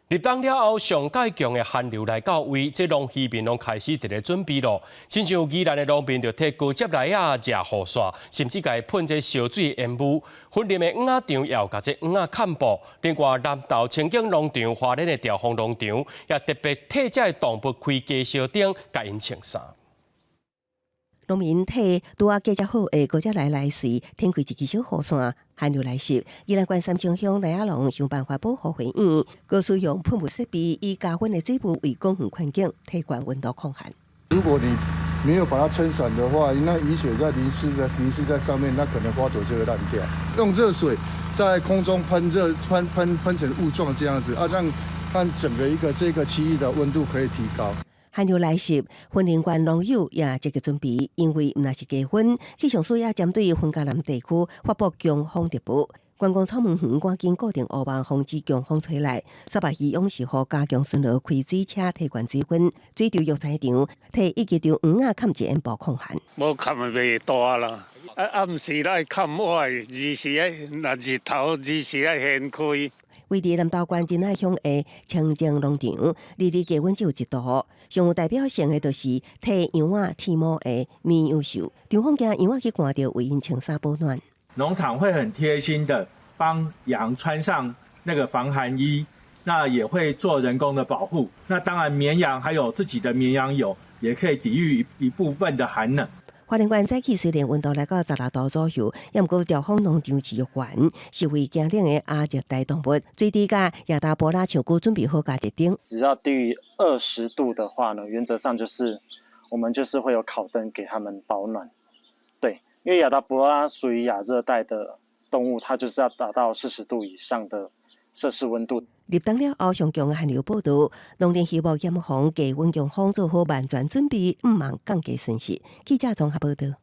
立冬了後，上蓋強的寒流來到位，這農漁民攏開始佇咧準備咯。親像宜蘭的農民就提高接來仔遮雨傘，甚至共噴這燒水煙霧。雲林的養鴨場也有共這羊仔崁布。另外南投清境農場、花蓮的兆豐農場，也特別替這个動物開加燒燈，共𪜶穿衫。農民替拄仔季節好的高捷來來時，展開一支小雨傘，寒流來襲。宜蘭縣三星鄉賴仔農想辦法保護花園，閣使用噴霧設備，以加溫的水霧為果園環境提懸溫度抗寒。如果你沒有把它撐傘的話，那雨水在淋濕在上面，那可能花朵就會爛掉。用熱水在空中噴熱，噴噴噴成霧狀這樣子啊，讓整個一個這個區域的溫度可以提高。寒流來襲，雲林縣農友也積極準備，因為毋但是低溫，氣象署也針對雲嘉南地區發布強風特報。觀光草莓園趕緊固定烏網，防止強風吹來。沙白魚勇士號加強巡邏，開水車提懸水溫，水池藥材場提一支場羊仔崁一煙布抗寒。無崁就袂大啦，啊暗時來崁我的，二時愛若日頭二時愛掀開。位佇南投縣仁愛鄉的清境農場，日日低溫只有1度。上有代表性的就是替羊仔剃毛的綿羊秀，張鳳驚羊仔去寒著，為𪜶穿衫保暖。農場會很貼心的幫羊穿上那個防寒衣，那也會做人工的保護。那當然，綿羊還有自己的綿羊油，也可以抵禦一部分的寒冷。花蓮縣早起雖然溫度來到16度左右，也毋過兆豐農場飼育員是為驚冷的亞熱帶動物，水池佮亞達波拉樹龜準備好加熱燈。只要低於20度的話呢，原則上就是我們就是會有烤燈給他們保暖。對，因為亞達波拉屬於亞熱帶的動物，它就是要達到40度以上的攝氏溫度。立冬了後，上強的寒流報到，農林漁牧嚴防低溫強風做好萬全準備，毋茫降低損失。記者綜合報道。